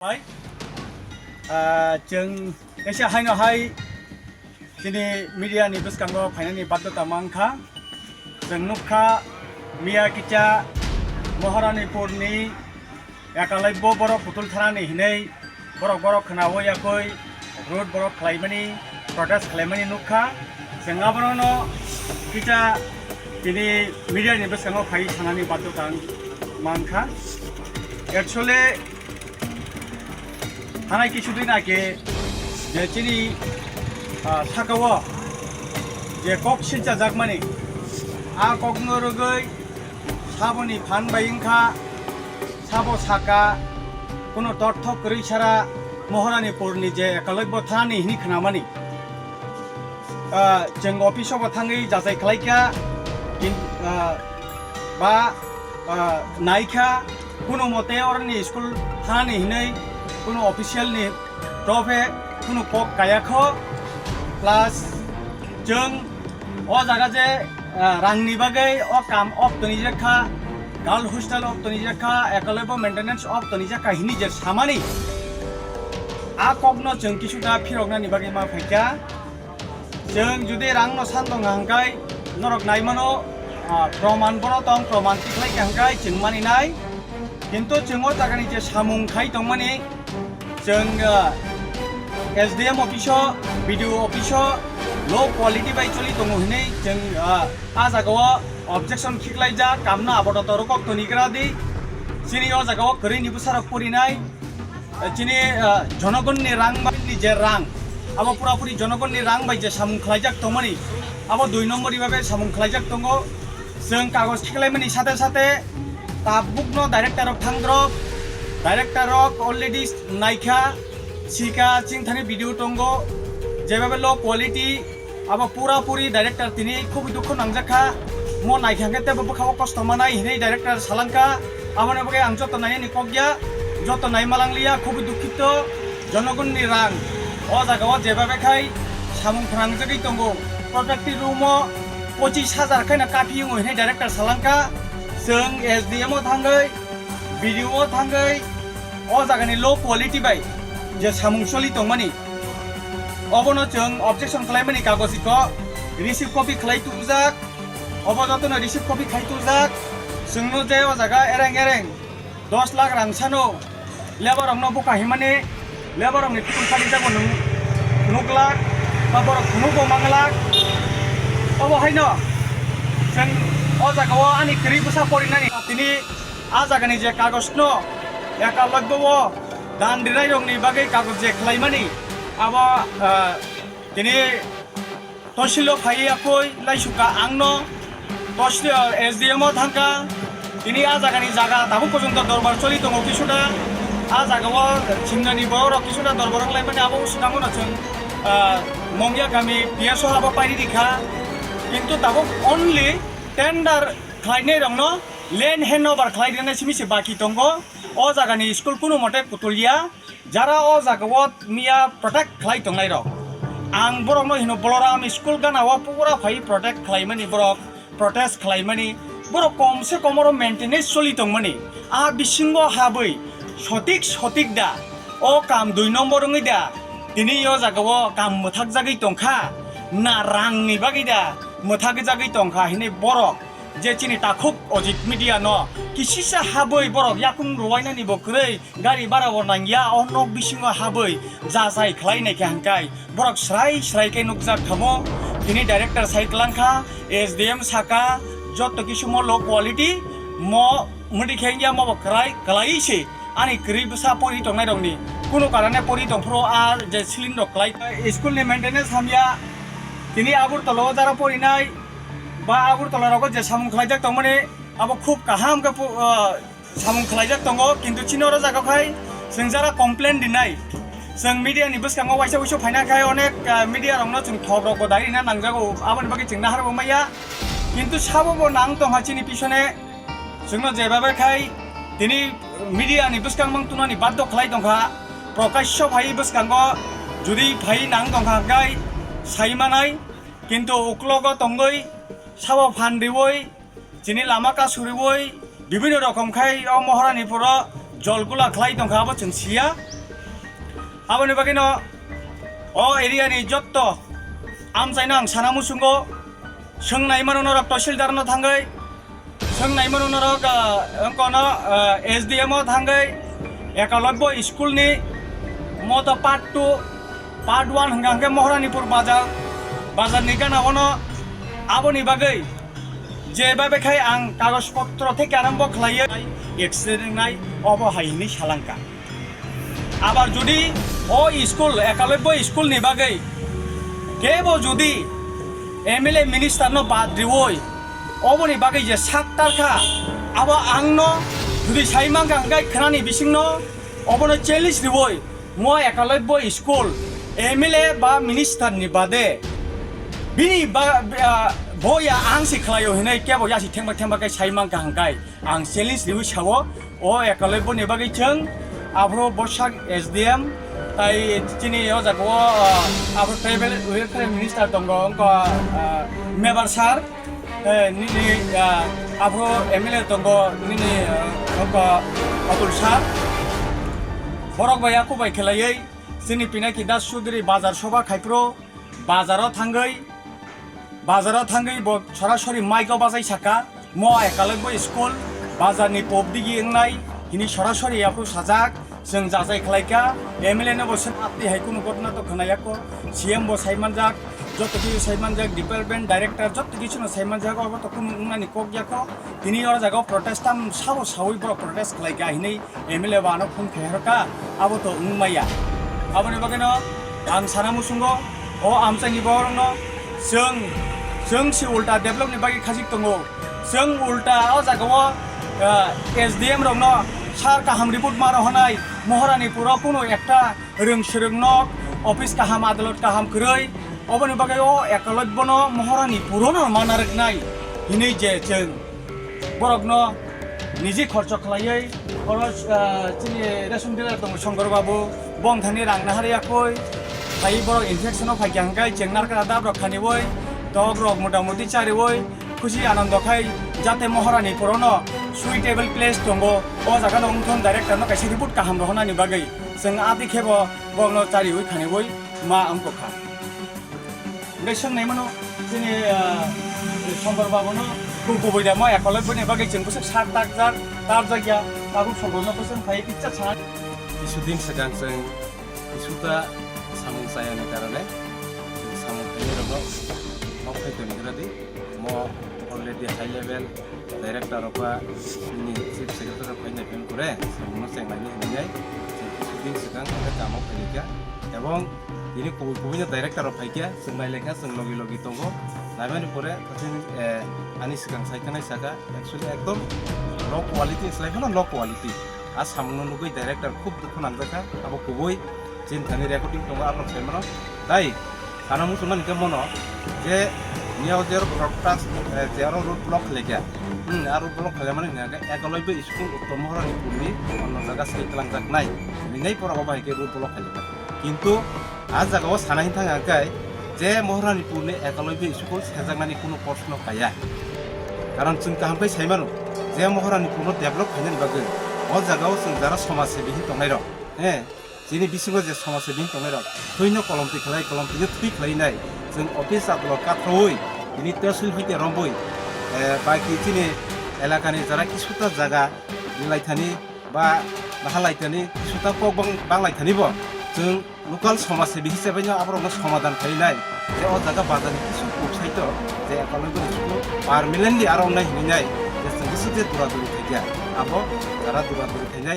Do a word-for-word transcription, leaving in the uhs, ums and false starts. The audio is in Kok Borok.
Hai, ah, chwng kaisa haino hai chini media ni bwskango phainani baddhota mankha. Chwng nukha miya kicha Moharanipur ni Ekalaibo borok kutul thanani hinwi borok borok khwnawi yakwi road borok khlaimani, protest khlaimani nukha. Chwng abono kisa tini media ni bwskango phai sanani baddhota ang mankha. Actually, hanai kisu din age je chini, ah, sakao je kok silchajakmani, a kokno rwgwi saboni phan bai wngkha. Sabo saka, kuno torthok kwrwi sara Moharanipur ni je Ekalaibo thanani hini khnamani. Ah, chwng office o bo thangwi jachai khlaikha, kin-, ah, ba, ah, naikha, kuno mote oroni school thanani hinwi kuno official ni trophe kuno kok kayakho, plus chwng o jaga je, ah, rangni bagwi o kam off tonijakha, girl hostel off tonijakha, Ekalaibo maintenance off tonijakha hini je samani, a kokno chwng kisuda phiroknani bagwi ma phaikha. Chwng jodi rangno san tongkha hwnkhe norok naimano, ah, proman bono tong, proman tikhlai kha hwnkhe chwng maninai. Kintu chwng o jagani je samung khai tongmani, chwng, ah, S D M office o, B D O office o low quality bai choli tongo hinwi chwng, ah, a jagao objection khiklaijak, kamno abototo rwkok toni gra di. Chini o jagao kwrwini bwsarok porinai, eh, chini, ah, jonogonni rang bai ni je rang, abo purapuri jonogonni rang bai je samung khlaijak tongmani, abo dui nombori babe samung khlaijak tongo. Chwng kagoj khiklaimani sate sate tabukno director rok thangdrop, director rok already naikha, sika chingthani video tongo, jebabe low quality, abo pura puri director tini khubui dukhu nangjakha, mo naikha hwnkhe teibo bwkhao kosto manai hinwi director salangkha, aboni bagwi ang joto nainani kokya, joto naimalangliya, khubui dukhito. Jonogonni rang o jagao jebabe khai samung phrangjagwi tongo. Protective room o pochis hajar khaina kaphi wngo hinwi director salangkha. Chwng S D M o thangwi, B D O o thangwi o jagani low quality bai je samung choli tongmani, obono chwng objection khlaimani kagoj iko receive copy khlai tubujak. Obo jotono receive copy khai tubujak. Chwngno je o jaga ereng ereng dos lakh rang sano labour rokno buka himani, labour rokni kutung kari jago nwng nuk lak ba borok phunukbo mang lak. Obo haino chwng o jagao ani kwrwi bwsa porinani tini a jagani je kagojno Ekalaibo o dan rinai rokni bagwi kagoj je khlaimani abo, ah, tini Tohsilo phaiya koi laisuka angno, tohsil, S D M o thangka, tini a jagani jaga tabuk porjonto dorbar choli tongo kisuda, a jagao chimnani borok kisuda dorbar wnglaimani abo swkangmano chwng, ah, Mongya kami P S o abo pairi rikha, kintu tabuk only tender khlainai rokno land handover khlai rina simi se baki tongo, o jagani school kunu mote kutulya. Jara o jagao miya protect khlai tongnai rok, ang borokno hino Boloram school gana o pura phai protect khlaimani borok, protest khlaimani borok kom se kom oro maintenance choli tongmani. A bisingo habwi sotik sotik da, o kam dui nombor wngwi da, tini o jagao kam mwthakjagwi tongkha, na rangni bagwi da mwthakjagwi tongkha hinwi borok je chini takhuk Ojit Media no kisisa habwi borok yakung rwbainani bo kwrwi. Gari bara bo nangya, o nok bisingo habwi jachai khlai naikha hwnkhai borok srai srai khe nukjak khamo. Tini director sai kwlangkha, S D M saka, joto kisu mo low quality, mo mwdikhe wngya mo bo kwrai kwlai se. Ani kwrwi bwsa pori tongnai rokni kunu karane pori tongphuru a je ceiling rok kwlai. School ni maintenance hamya, tini Agartala o jara porinai ba Agartala rogo je samung khlaijak tongmani abo khub kaham khe pu-, ah, samung khlaijak tongo, kintu chini oro jaga khai chwng jara complain rinai. Chwng media ni bwskango waisa waisa phaina khai onek, ah, media rokno chwng thok rok bo dai rina nangjago, aboni bagwi chwng nahar bo maya. Kintu sabo bo nang tongha chini pisone, chwngno jebabe khai tini media ni bwskang mang tunani baddo khlai tongkha. Prokasyo phai bwskango jodi phai nang tongkha khai sai manai, kintu uklogo tongwi sabo phan riwi chini lama kasuriwi bibinno rokom khai o Moharanipuro jol gula khlai tongkha, abo chwng siya. Aboni bagwino o area ni jotto amchaino ang sana muchungo, swngnai mano norok tahsildar no thangwi, swngnai mano norok, ah, wngkono, ah, S D M o thangwi Ekalobbo school ni moto part two, part one hwnkha hwnkhe Moharanipur bazar, bazar ni gana ono. Aboni bagwi je babe khai ang kagoj potro theke arombo khlaiwi accident wngnai obo hai hinwi salangkha. Abar jodi o school, Ekalobbo school ni bagwi kebo jodi M L A minister no bad riwi, oboni bagwi je sak tarkha, abo ang no jodi sai mankha hwnkhe khwnani bising no obono challenge riwi, mo Ekalobbo school M L A ba minister ni bade bini ba, ah, boya ang si khlaio hinwi kebo yasi thengba thengba khe sai mankha hwnkhe ang challenge riwi sao. O Ekalobbo ni bagwi chwng aphuru Bosak S D M tai chini o jaga o, ah, aphuru tribal welfare minister tongo wngkha, ah, Mebar sir, eh, nini, ah, aphuru M L A tongo nini, ah, wngkha Atul sir. Borok bai yaku bai khlaiwi chini Pinaki Das Chaudhary bazar soba khaiphuru bazaro thangwi Bazaro thangwi bo sorasori mic o bachai saka, mo Ekalobbo school, bazar ni pop digi wngnai, hini sorasori aphuru sajak, chwng jajai khlaikha, M L A no bo sep apni hai kunu gotna to khwnayakho, C M bo saimanjak, joto kisu saimanjak, department director joto kisu no saimanjak, obo to kunu wngnani kok yakho, tini o jaga o protest tam sabo sawi borok protest khlaikha hinwi M L A bo ano phone khe herka, abo to wng maya. Aboni bagwino ang sana muchungo, o amchaini borokno chwng, chwng si ulta develop ni bagwi khajik tongo. Chwng ulta o jaga o, ah, S D M rokno sar kaham report ma rohonai, Moharanipur o kuno ekta rwng swrwng nok, office kaham, adalot kaham kwrwi, oboni bagwi o Ekalobbo no Moharanipur o no ma narwknai hinwi je chwng borokno niji khorcho khlaiwi, oro, ah, chini ration dealer tongo Shankar Babu, bong thani rang nahar yakwi, phai borok infection o phaikha hwnkhe chwng narkra dab rok khaniwi, dok rok mota moti chariwi, khusi anando khai jate Moharanipur o no suitable place tongo, o jaga no wngthon director no kaisa report kaham rohonani bagwi chwng adi khebo borokno chariwi khaniwi ma wngkha. Hingke swngnai mano, chini, ah, Shankar Babu no, ku kubui da mo Ekalobbo ni bagwi chwng bwswk sak takjak, tarjak ya, tabuk Shankar no bwswk khai kisa sa. Kisudin swkang chwng kisuta samung chayani karone, chwng samung khaini rokno nok khai toni gra di, mo already high level director rok ba nini chief secretary rok phai nai phai kore, samuno chenglai ni hinwi nai, chwng kisudin swkang khe kamo phai kha, ebong tini kubui kubui no director rok phai kha, chwng nai lai kha, chwng logi logi tongo, naimani pore khatin, eh, ani swkang sai kha nai saka, actually ekdom low quality, slai phano low quality, a samuno nugui director khub dukhu nangjakha, abo kubui. Chini thani recording tongo, arok sai mano. Tai, sana muchungmani khe mono, je niya o je aro broadcast, eh, je aro road block khlaikha. Hmm, a road block khlaimani hwnkha khe Ekalobbo school Uttor Moharanipurni onno jaga sai twlangjaknai. Hinwi pora bo bahai khe road block khlaikha. Kintu a jaga o sana hin thang khe je Moharanipurni Ekalobbo school sejaknani kuno proshno kaya. Karon chwng kaham khe sai mano, je Moharanipurno develop khainani bagwi o jaga o chwng jara somaj sebi hin tongnai rok. Eh, Chini bisingo je somaj se bini tongnai rok, thwino kolomtwi khlai, kolomtwino thwi khlai nai. Chwng office adolot kathraui, tini tehsil hoite rombui, eh, baki chini elakani jara kisuta jaga laithani ba naha laithani kisuta kok bang, bang laithani bo. Chwng local somaj se bini hisabaino aborokno somadan khlai nai. Je o jaga bazarni kisu kuk saito, je economic issue permanently aro wngnai hinwi nai. Je chwng kisu je dura duri khaikha, abo jara dura duri khainai.